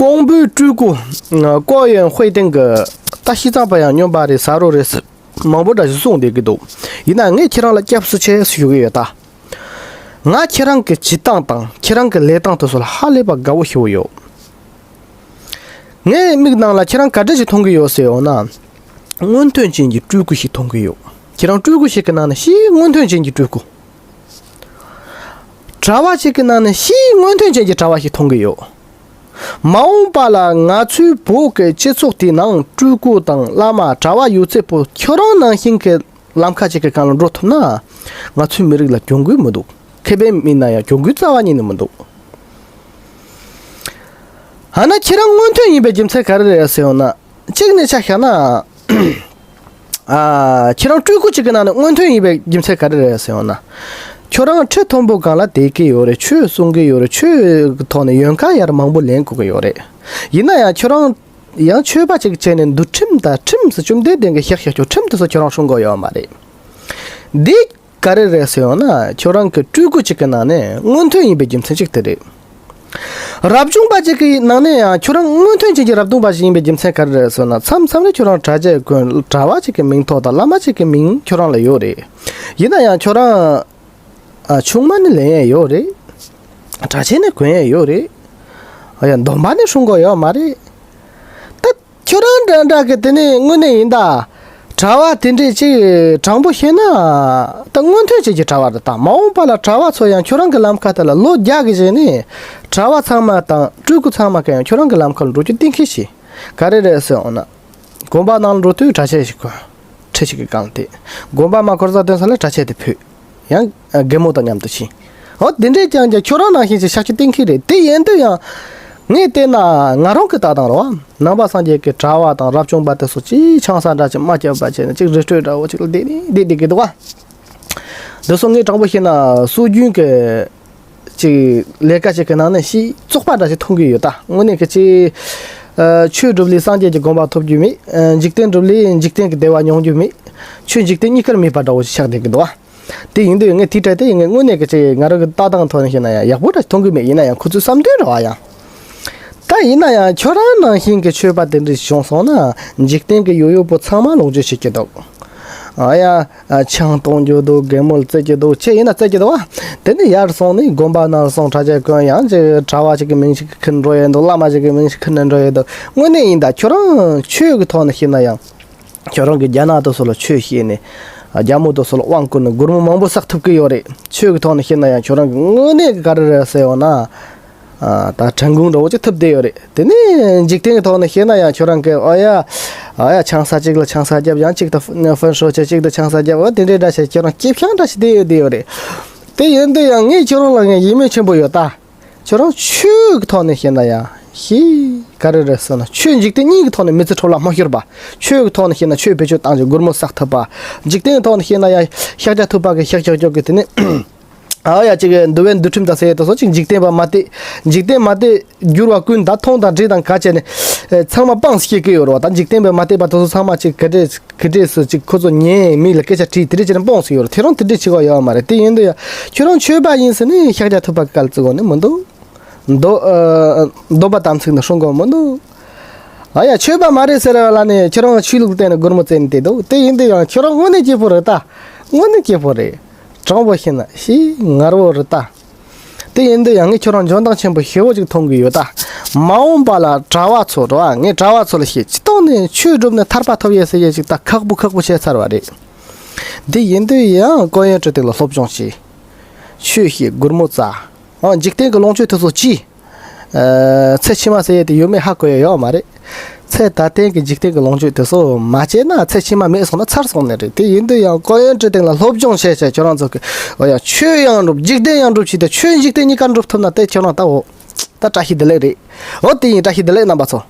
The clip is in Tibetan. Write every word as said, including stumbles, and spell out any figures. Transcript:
ཀོང་པོའི་སྤྲུལ་སྐུ་ཀོ་ཡོན་ཧུའེ་ཏེང་གི་ད་ཤི་ཙང་པ་ཡང་སྨྱོན་པ་རེད་ཟ་རོ་རེད་ཟེར་མང་པོ་འདྲ་ཞིག་གསུངས་བསྡད་ཀྱི་འདུག་ཡིན་ན་ངས་ཁྱེད་རང་ལ་སྐྱབས་སུ་མཆི་ཞུ་གི་ཡོད་ད། ང་ཁྱེད་རང་གི་བྱེད་སྟངས་དང་ཁྱེད་རང་གི་ལས་སྟངས་དེ་ཚོ་ལ་ཧ་ལས་པ་དགའ་བོ་ཞེ་བོ་ཡོད། ངའི་མིག་ནང་ལ་ཁྱེད་རང་ག་འདྲ་ཞིག་མཐོང་གི་ཡོད་ཟེར་ཡོང་ན། སྔོན་ཐོན་ཅན་གྱི་སྤྲུལ་སྐུ་ཞིག་མཐོང་གི་ཡོད། ཁྱེད་རང་སྤྲུལ་སྐུ་ཞིག་གི་ནང་ནས་ཞེ་སྔོན་ཐོན་ཅན་གྱི་སྤྲུལ་སྐུ། གྲྭ་བ་ཞིག་གི་ནང་ནས་ཞེ་སྔོན་ཐོན་ཅན་གྱི་གྲྭ་བ་ཞིག་མཐོང་གི་ཡོད། མ་འོངས་པ་ལ་ང་ཚོའི་བོད་ཀྱི་སྤྱི་ཚོགས་དེའི་ནང་སྤྲུལ་སྐུ་དང་བླ་མ་གྲྭ་བ་ཡོད་ཚད་པོ་ཁྱོད་རང་ནང་བཞིན་གྱི་ལམ་ཁ་ཅིག་གི་སྒང་ལ་འགྲོ་ཐུབ་ན། ང་ཚོའི་མི་རིགས་ལ་གྱོང་གུད་མི་འདུག་ཁེ་ཕན་མིན་ན་ཡང་གྱོང་གུད་རྩ་བ་ཉིད་ནས་མི་འདུག་ཨ་ན་ཁྱེད་རང་སྔོན་ཐོན་ཡིན་པའི་རྒྱུ་མཚན་ག་རེ་རེད་ཟེར་ཡོང་ན། གཅིག་ནས་ཆ་བཞག་ན། ཨ། ཁྱེད་རང་སྤྲུལ་སྐུ་གཅིག་གི་ནང་ནས་སྔོན་ཐོན་ཡིན་པའི་རྒྱུ་མཚན་ག་རེ་རེད་ཟེར་ཡོང་ན། ཁྱོད་རང་ཁྲི་མཐོན་པོ་སྒང་ལ་བསྡད་ཀྱི་ཡོད་རེད། ཆོས་གསུང་གི་ཡོད་རེད། ཆོས་ཀྱི་ཐོག་ནས་ཡོན་ཁ་ཡར་མང་པོ་ལེན་དགོས་ཀྱི་ཡོད་རེད། ཡིན་ན་ཡང་ཁྱོད་རང་ཡང་ཆོས་པ་གཅིག་བྱས་ནས་འདུལ་ཁྲིམས་དང་ཁྲིམས་སུ་བཅོམ་ལྡན་འདས་ཀྱི་ཤག་ཤག་ཆོག་ཁྲིམས་དེ་ཚོ་ཁྱོད་རང་སྲུང་དགོས་ཡོད་མ་རེད། འདི་ག་རེ་རེད་ཟེར་ཡོང་ན་ཁྱོད་རང་གི་སྤྲུལ་སྐུ་གཅིག་གི་ནང་ནས་སྔོན་ཐོན་ཡིན་པའི་རྒྱུ་མཚན་གཅིག་དེ་རེད། རབ་བྱུང་པ་གཅིག་གི་ནང་ནས་ཡང་ཁྱོད་རང་སྔོན་ཐོན་ཅན་གྱི་རབ་བྱུང་པ་ཞིག་ཡིན་པའི་རྒྱུ་མཚན་ག་རེ་རེད་ཟེར་ན། མཚམས་མཚམས་རེ་ཁྱོད་རང་གྲྭ་ཆས་གོན། གྲྭ་བ་གཅིག་གི་མིང་ཐོགས་དང་བླ་མ་གཅིག་གི་མིང་ཁྱོད་རང་ལ་ཡོད་རེད། ཡིན་ན་ཡང་ཁྱོད་རང་ཨ་ཆུང་མ་ནས་ལེན་ཡས་ཡོད་རེད། གྲྭ་ཆས་ནས་གོན་ཡས་ཡོད་རེད། ཨ་ཡ་སྡོམ་པ་ནས་སྲུང་དགོས་ཡོད་མ་རེད། ད་ཁྱོད་རང་འདྲ་འདྲ་གི་དེ་ནས་དངོས་གནས་ཡིན་ད། གྲྭ་བ་དེ་འདྲས་ཅིག་དྲང་པོ་བཤད་ན། ད་སྔོན་ཐོན་ཅན་གྱི་གྲྭ་བ་རེད་ད། མ་འོངས་པ་ལ་གྲྭ་བ་ཚོ་ཡང་ཁྱོད་རང་གི་ལམ་ཁ་དེ་ལ་ལོ་བརྒྱ་གི་རྗེས་ནས་གྲྭ་བ་ཚང་མ་དང་སྤྲུལ་སྐུ་ཚང་མ་གི་ཡང་ཁྱོད་རང་གི་ལམ་ཁ་ལ་འགྲོ་རྒྱུ་གཏན་འཁེལ་བྱས། ག་རེ་རེད་ཟེར་འོང་ན། དགོན་པ་ནང་ལ་འགྲོ་དུས་གྲྭ་ཆས་ཤིག་གོན། ཁྲི་ཞིག་གི་སྒང་དེ། དགོན་པ་མ་འཁོར་ས་དོན་ས་ལ་གྲྭ་ཆས་དེ་ཕུད། ཡང་རྒན་མོ་དང་མཉམ་དུ་ཕྱིན། འོ་དེ་འདྲས་ཀྱང་ཀྱང་ཁྱོད་རང་ནང་བཞིན་གྱི་ཤག་ཆུ་གཏན་འཁེལ་རེད། དེ་ཡིན་དུས་ཡང་། ངས་བལྟས་ན་ང་རང་གི་ལྟ་སྟངས་རེད་བ། ནང་པ་སངས་རྒྱས་ཀྱི་གྲྭ་བ་དང་རབ་བྱུང་པ་དེ་ཚོ་ཅིག་ཆང་ས་འདྲ་ཅིག་མ་བརྒྱབ་པ་བྱས་ནས་ཅིག་རི་ཁྲོད་འདྲ་བོ་ཅིག་ལ་བསྡད་ནས་བསྡད་བསྡད་ཀྱི་འདུག་བ། འདི་ཚོ་ངས་དྲང་པོ་བཤད་ན་སྲོལ་རྒྱུན་གྱི་ཅིག་ལས་ཀ་ཅིག་གི་ནང་ནས་ཤི་བཙོག་པ་འདྲ་ཅིག་མཐོང་གི་ཡོད་ད། དངོས་གནས་ཀྱི་ཅིག་ཆོས་སྒྲུབ་ལས་སངས་རྒྱས་ཀྱི་དགོངས་པ་ཐོབ་རྒྱུ་མེད། འཇིག་རྟེན་སྒྲུབ་ལས་འཇིག་རྟེན་གྱི་བདེ་བ་མྱོང་རྒྱུ་མེད། ཆོས་འཇིག་རྟེན་གཉིས་ཀར་མེད་པ་འདྲ་བོ་ཞིག་ཆགས་བསྡད་ཀྱི་འདུག་བ། དེ་ཡིན་དུས་ངས་དེའི་གྲས་དེ་ངས་དངོས་གནས་ཀྱི་ཅིག་ང་རང་གི་ལྟ་སྟངས་ཐོག་ནས་བཤད་ན་ཡང་ཡག་པོ་འདྲ་མཐོང་གི་མེད། ཡིན་ན་ཡང་ཁོ་ཚོའི་བསམ་དོན་རེད་བ་ཡང་། ད་ཡིན་ན་ཡང་ཁྱོད་རང་ནང་བཞིན་གྱི་ཆོས་པ་དེ་འདྲ་བྱུང་སོང་ན་འཇིག་རྟེན་གྱི་ཡོད་ཡོད་པོ་ཚང་མ་ལོངས་སྤྱོད་བྱེད་ཀྱི་འདུག་ཨ་ཡ། ཆང་གཏོང་རྒྱུ་འདུག་རྒན་མོ་ལ་རྩེད་ཀྱི་འདུག་ཆེ་ཡིན་ན་རྩེད་ཀྱི་འདུག་བ། དེ་ནས་ཡར་སོང་ནས་དགོན་པ་ནང་སོང་གྲྭ་ཆས་གོན། ཡང་ཅིག་གྲྭ་བ་ཅིག་གི་མིང་ཞིག་ཁུར་འགྲོ་ཡས་འདུག་བླ་མ་ཅིག་གི་མིང་ཞིག་ཁུར་ནས་འགྲོ་ཡས་འདུག་དངོས་གནས་ཡིན་ད་ཁྱོད་རང་ཆོས་ཀྱི་ཐོག་ནས་བཤད་ན་ཡང་། ཁྱོད་རང་གི་རྒྱ་ནག་དེ་ཚོ་ལ་ཆོས་བཤད་ནས། རྒྱ་མོ་དེ་ཚོ་ལ་དབང་བསྐུར་ནས་སྒོར་མོ་མང་པོ་བསགས་ཐུབ་ཀྱི་ཡོད་རེད། ཆོས་ཀྱི་ཐོག་ནས་བཤད་ན་ཡང་ཁྱོད་རང་གི་དངོས་གནས་ཀྱི་ག་རེ་རེད་ཟེར་ཡོང་ན། ཨ། ད་ཁྲན་གུང་འདྲ་བོ་ཅིག་ཐུབ་བསྡད་ཡོད་རེད། དེ་ནས་འཇིག་རྟེན་གྱི་ཐོག་ནས་བཤད་ན་ཡང་ཁྱོད་རང་གི་ཨ་ཡ། ཨ་ཡ་ཆང་ས་གཅིག་ལ་ཆང་ས་བརྒྱབ། ཡང་གཅིག་ཏུ་ཧྥུན་ཧྲོ་ཆེ་གཅིག་ཏུ་ཆང་ས་བརྒྱབ། འོ་དེ་འདྲའི་འདྲ་བྱས་ཁྱོད་རང་སྐྱིད་ཤང་འདྲ་ཞིག་བསྡད་ཡོད་བསྡད་ཡོད་རེད། དེ་ཡིན་དུས་ཡང་ངས་ཁྱོད་རང་ལ་ངས་ཡིད་སྨོན་ཆེན་པོ་ཡོད་ད། ཁྱོད་རང་ཆོས་ཀྱི་ཐོག་ནས་བཤད་ན་ཡང་ཤི། ག་རེ་རེད་ཟེར་ན་ཆོས་འཇིག་རྟེན་གཉིས་ཀྱི་ཐོག་ནས་མི་ཚེ་འཕྲོ་བརླག་མ་ཤོར་བ། ཆོས་ཀྱི་ཐོག་ནས་བཤད་ན་ཆོས་བེད་སྤྱོད་བཏང་རྒྱུ་སྒོར་མོ་བསགས་ཐུབ་པ། འཇིག་རྟེན་གྱི་ཐོག་ནས་བཤད་ན་ཡང་ཤཱཀྱ་ཐུབ་པ་གི་ཤག་ཤག་ཤག་གི་དེ་ནས། ཨ་ཡ་ཅིག་གི་འདུལ་བའི་འདུལ་ཁྲིམས་དང་ཟེར་ཡས་དེ་ཚོ་ཅིག་འཇིག་རྟེན་པ་མ་དེ། འཇིག་རྟེན་མ་དེ་འགྱུར་བ་ཀུན་ད་མཐོང་དང་འདྲིས་དང་ག་བྱས་ནས། ཚང་མ་སྤངས་སུ་སྐྱེལ་གི་ཡོད་རེད་བ། ད་འཇིག་རྟེན་པའི་མ་དད་པ་དེ་ཚོ་ཚང་མ་ཅིག་ག་འདྲས། གི་འདྲས་སུ་ཅིག་ཁོ་ཚོ་ཉན་མི་ལ་སྐད་ཆ་དྲིས་དེ་འདྲས་བྱས་ནས་སྤོངས་སུ་ཡོད་རེད། དེ་རང་དེ་འདྲས་བྱེད་དགོས་ཡོད་མ་རེད། དེ་ཡིན་དུས་ཡང་ཁྱོད་རང་ཆོས་པ་ཡིན་ཟེར་ནས་ཤཱཀྱ་ཐུབ་པ་གི་བཀའ་ལ་བརྩི་དགོས་ནི་མི་འདུག་འདོད། ཨ། འདོད་པ་དམ་ཚིག་ནི་སྲུང་དགོས་མི་འདུག་ཨ་ཡ་ཆོས་པ་མ་རེད་ཟེར་བ་ལ་ནི་ཁྱོད་རང་ཆོས་ལུགས་བསྟན་ནས་སྒོར་མོ་བཙལ་ནས་བསྡད་འདུག་དེ་ཡིན་དུས་ཡང་ཁྱོད་རང་དངོས་གནས་སྐྱིད་པོ་རེད་ད། དངོས་གནས་སྐྱིད་པོ་རེད། དྲང་པོ་བཤད་ན་ཞེ་ངར་བོ་རེད་ད། དེ་ཡིན་དུས་ཡང་ངས་ཁྱོད་རང་འཇོན་ཐང་ཆེན་པོ་ཞེ་བོ་ཅིག་མཐོང་གི་ཡོད་ད། མ་འོངས་པ་ལ་གྲྭ་བ་ཚོ་རེད་བ། ངས་གྲྭ་བ་ཚོ་ལ་བཤད། སྤྱིར་བཏང་ནས་ཆོས་སྒྲུབ་ནས་ཐར་པ་ཐོབ་ཡས་ཟེར་ཡས་ཅིག་ད་ཁག་པོ་ཁག་པོ་བྱས་ཚར་བ་རེད། དེ་ཡིན་དུས་ཡང་ཀོ་ཡོན་ཀྲི་ཏིང་ལ་སློབ་སྦྱོང་བྱས། ཆོས་བཤད། སྒོར་མོ་བཙལ། ཨ། འཇིག་རྟེན་གྱི་ལོངས་སྤྱོད་དེ་ཚོ་ཅི། ཨ། ཚེ་ཕྱི་མ་ཟེར་ཡས་དེ་ཡོད་མེད་ཧ་གོ་ཡས་ཡོད་མ་རེད། ཚེ་ད་ལྟའི་གི་འཇིག་རྟེན་གྱི་ལོངས་སྤྱོད་དེ་ཚོ་མ་སྤྱད་ན་ཚེ་ཕྱི་མ་མེད་སོང་ན་ཚར་སོང་ནི་རེད། དེ་ཡིན་དུས་ཡང་ཀོ་ཡོན་ཀྲི་ཏིང་ལ་སློབ་སྦྱོང་བྱས་བྱས་ཁྱོད་རང་ཚོ་གི། འོ་ཡ་ཆོས་ཡང་སྒྲུབ་འཇིག་རྟེན་ཡང་སྒྲུབ་བྱས་ཏེ་ཆོས་འཇིག་རྟེན་གཉིས་ཀ་འགྲུབ་ཐུབ་ན་དེ་ཁྱོད་རང་ད་འོ། ད་བཀྲ་ཤིས་བདེ་ལེགས་རེད། འོ་དེ་ཡིན། བཀྲ་ཤིས་བདེ་ལེགས་རྣམ་པ་ཚོ།